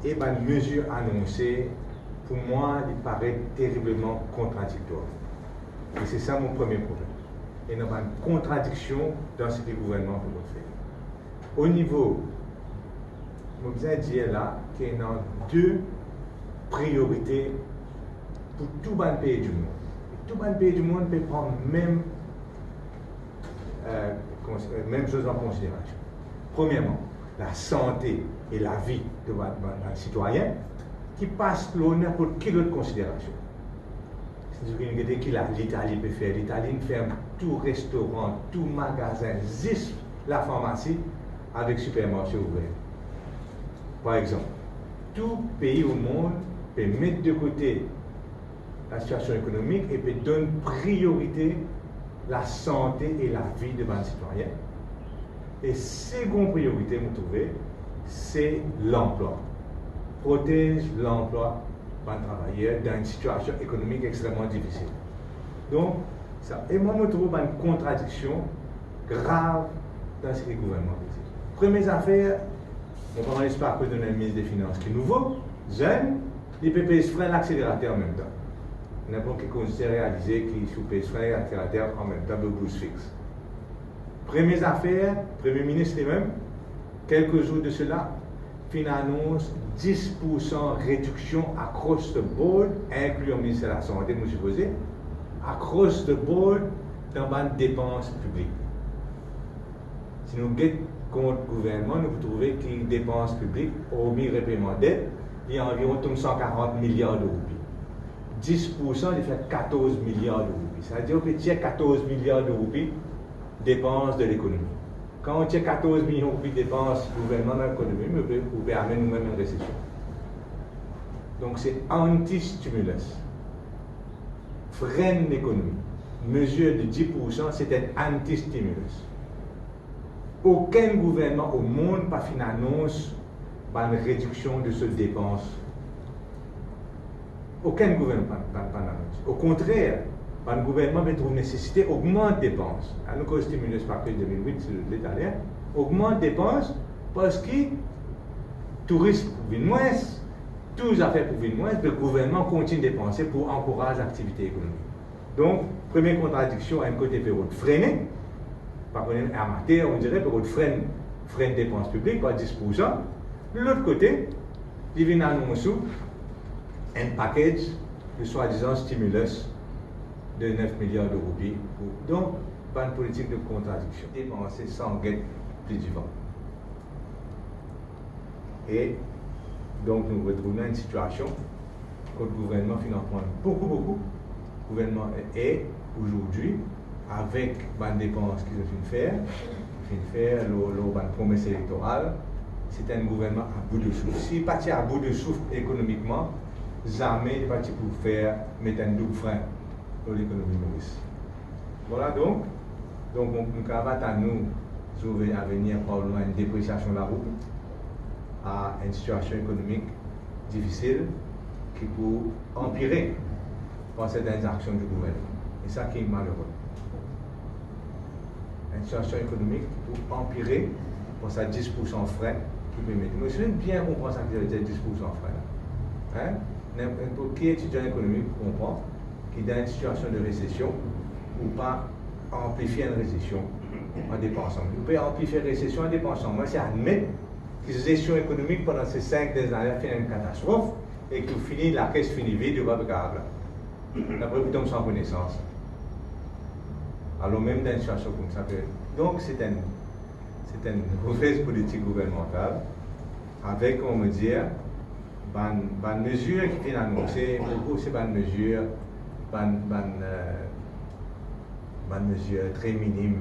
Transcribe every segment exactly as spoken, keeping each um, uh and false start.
E bann mezir anonse, pou mwa, li paret teribleman kontradiktwar. E se sa mo premie problem. Ena bann kontradiksion dan seki gouvernman pe fer. O nivo, mo bizin dir la ki ena de priorite pou tou bann pei dimond. E tou bann pei dimond pe pran mem, eh, kons-, eh, mem soz an konsiderasion. Premierman, lasante e lavi de bann, bann, bann sitwayin ki pas lor ninport ki lot konsiderasion. Setadir ki nou gete ki la, Litali pe fer. Litali inn ferm tou restoran, tou magazin, zis lafarmasi avek sipermarse ouver. Par exanp, tou pei omond pe met de kote lasitiasion ekonomik e pe donn priorite lasante e lavi de bann sitwayin. E segon priorite, mo trouve, se lanplwa. Protez lanplwa bann travayer dan enn sitiasion ekonomik extrememan difisil. Donk, sa, e mwa, mo trouv bann kontradiksion grav dan seki gouvernman pe dir. Premie zafer, mo pa konn si pa akoz nou ena enn minis de finans ki nouvo, zenn, li pe pez fren lakselerater anmemtan. Ninport ki kondikter realize ki si ou pez fren lakselerater anmemtan, be ou bouz fix. Premie zafer, Premie Minis limem, kelke zour de sela, finn anons dis poursan rediksion across the board, inkli Minister Lasante, mo sipoze, across the board dan bann depans piblik. Si nou get kont gouvernman, nou pou trouve ki depans piblik, ormi repeyman det, li anviron tonn san karant miliar de roupi. Dis poursan, li fer katorz miliar de roupi. Savedir ou pe tir katorz miliar de roupi depans de lekonomi. Kan ou tir katorz miliar roupi depans gouvernman dan lekonomi, ou pe, ou pe amenn ou mem enn resesion. Donk, se anti-stimulus. Frenn lekonomi. Mezir de dis poursan, se enn anti-stimulus. Okenn gouvernman omond pa finn anons bann rediksion de so depans. Okenn gouvernman pa, pa, pa anons. Okontrer, bann gouvernman pe trouv nesesite ogmant depans. La nou koz stimulus package de mil wit, si zot le taler, ogmant depans parski touris pou vinn mwins, tou zafer pou vinn mwins, me gouvernman kontign depanse pou ankouraz aktivite ekonomik. Donk, premie kontradiksion, enn kote pe rod frene, pa kone amater, on dirait, pe rod frenn, frenn depans piblik par dis poursan. Lot kote, li vinn anons ou enn package de swadizan stimulus de nef miliar de roupi. Donk, bann politik de kontradiksion. Depanse san get pli divan. E donk, nou retrouv dan enn sitiasion kot gouvernman finn anprann boukou, boukou. Gouvernman e, e, azordi, avek bann depans ki zot finn fer, finn fer lor, lor bann promes elektoral, se enn gouvernman a bout de souf. Si li pa ti a bout de souf ekonomikman, zame li pa ti pou fer met enn doub fren lor lekonomi Moris. Vwala, donk, donk, nou, nou kapav atann nou, zour avenir, probableman enn depresiasion laroupi, a enn sitiasion ekonomik difisil ki pou anpire par sertenn aksion di gouvernman. E sa ki malere. Enn sitiasion ekonomik ki pou anpire par sa dis poursan fren ki pe mete. Mo sipoze bien konpran sa ki vedir dis poursan fren la. Hein? Ninport ki etidian ekonomik pou konpran ki dan enn sitiasion de resesion, ou pa anplifie enn resesion an depansan. Ou pe anplifie resesion an depansan. Mwa, se admet ki zesion ekonomik pandan se sink dernie lane finn enn katastrof e ki fini, lakes fini vid, ou pa pe kapav la. Apre, ou tonm san konesans. Alor, mem dan enn sitiasion koumsa, ke, donk, se enn, se enn movez politik gouvernmantal, avek, kouma mo dir, bann, bann mezir ki finn anonse, boukou se bann mezir, bann, bann, eh, bann mezir tre minim,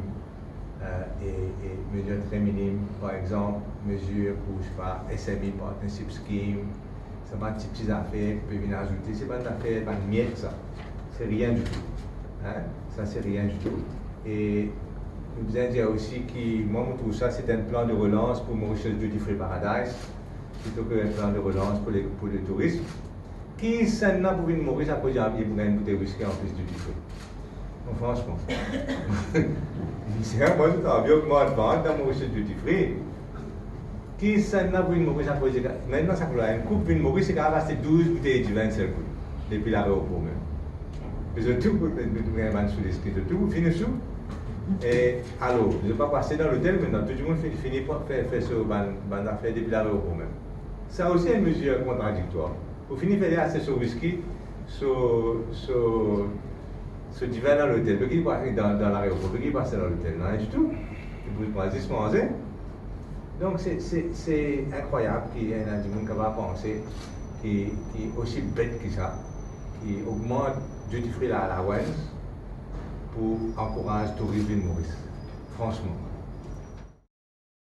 eh, e, e mezir tre minim, par exanp, mezir pou, sepa, S M E Partnership Scheme, sa bann ti, ti zafer ki pe vinn azoute, se bann zafer, bann miet sa. Se rien ditou. Hein? Sa se rien ditou. E nou bizin dir osi ki, mwa, mo trouv sa, se enn plan de relans pou Mauritius Duty Free Paradise, plito ki enn plan de relans pou le, pou le tourism. Kisannla pou vinn Moris akoz li pou gagn boutey wiski anplis duty free? Bon, fransman. Sinsereman, mwa, zot anvi ogmant vant dan Mauritius Duty Free. Ki sann la pou vinn Moris akoz li ka, mintnan sa koulwa, enn koup vinn Moris, li kapav aste douz boutey divin enn sel kou, depi lareopor mem. Zot tou, nou, nou, nou gagn bann sou lespri, zot tou fini sou. E alor, zot pa pou aste dan lotel, mintnan tou dimoun fini, fini pou fer, fer so bann, bann zafer depi lareopor mem. Sa osi enn mezir kontradiktwar. Pou fini fer li aste so wiski, so, so, so divin dan lotel, pe ki pa, dan, dan lareopor, pe ki pa aste dan lotel, nanye ditou. Li pou pran zis manze. Donk, se, se, se inkrwayab ki ena dimoun kapav panse ki, ki osi bet ki sa, ki ogmant duty free la, allowance pou ankouraz touris vinn Moris. Fransman,